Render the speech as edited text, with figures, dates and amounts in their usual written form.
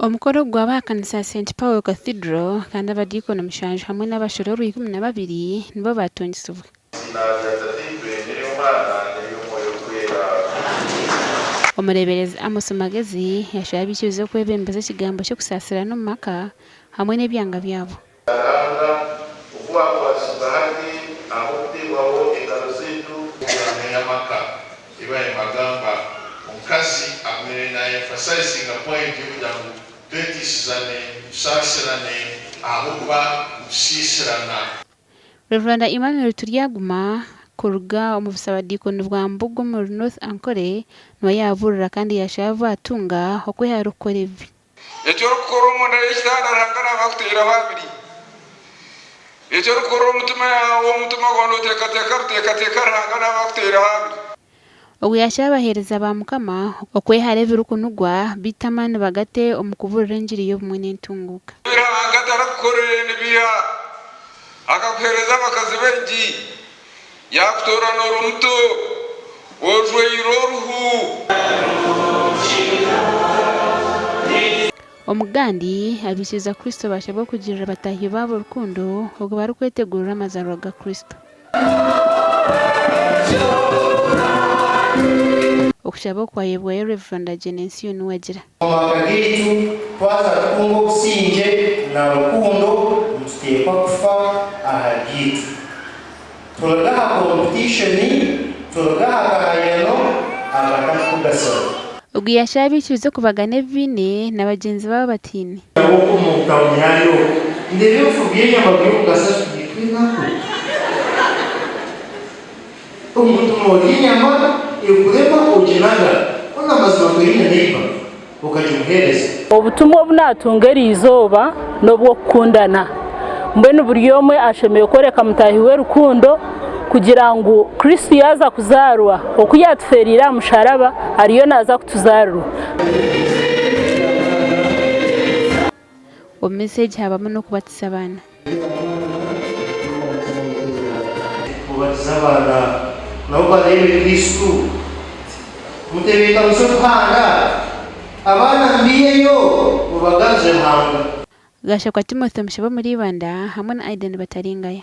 Omukoro ogu gwaba aha kanisa ya St Paul Cathedral kandi abadiikoni mushanju hamwe n'abashoroorwa 12 nibo baatungisibwe. Eiziina rya Tataitwe n'ery'Omwana n'ery'Omwoyo Orikwera. Omureeberezi Amos Magezi yashaba abaikiriza okwebembeza ekigambo ky'okusaasirana omu maka hamwe n'ebyanga byabo. Ruhanga, oku waakwasibwa hati ahabw'okuteebwaho engaro zaitu. Puroguraamu ey'amaka ei baabaire nibagamba, omukazi agumire na-emphasizinga point y'okugira ngu tweteisizane, tusaasirane ahabw'okuba nitusiisirana. Rev. Emmanuel Turyaguma kuruga omu busabadiikoni bwa Mbuga omuri North Ankole niwe yaabuurira kandi yaashaba abu baatunga okwehara okukora ebibi. Eki orikukora omunda y'ekitanda Ruhanga naaba akutaireho abiri. Eki orikukora omutima omutima gwawe noteekateeka ruteekateeka Ruhanga naaba akutaireho abiri. Ogu yaashaba abaheereza ba Mukama okwehara ebirikunugwa beitu amaani bagate omu kubuurira engiri y'obumwe n'entunguuka. Ebi Ruhanga atarikukorere nibiiha? Akakuheereza abakazi baingi, yaakutoorana ori muto, ojwaire oruhu. Omugandi, abaikiriza Kristo baashabwa kugirira bataahi baabo rukundo obwo barikwetegurira amazaarwa ga Kristo. Okushaba okwayebwayo Rev. Genensio Nuwagira. Omu maka gaitu twaza kutunga obusingye na rukundo nituteekwa kufa aha byaitu. Turuge aha komputishoni, turuge aha kahayano akatakutugasira. Ogu yashaba abaikiriza okubagana ebi baine na bagyenzi baabo abataine. Okwo omu tawuni yaayo ndeeba ebifu by'enyama biri omu gasasu bitwa enaku. Omuntu noorya enyama ekurema oginaga, hoona amazima toine neighbour okagimuheereza. Obutumwa obu naatunga eri izooba n'obw'okukundana. Mbwenu buri omwe ashemereire kworeka mutaahi we rukundo kugira ngu Kristo yaaza kuzaarwa, oku yaatufeereire aha musharaba ariyo naaza kutuzaarirwa. Omu misa egi habamu n'okubatisa abaana. Mubatize abaana nabo bareebe Kristo. Mutebeekanise okuhanga abaana mubaiheyo mubagaruze Ruhanga. Gashakwa Timothy Omushaba omuri Ibanda hamwe na Aidan Bataringaya.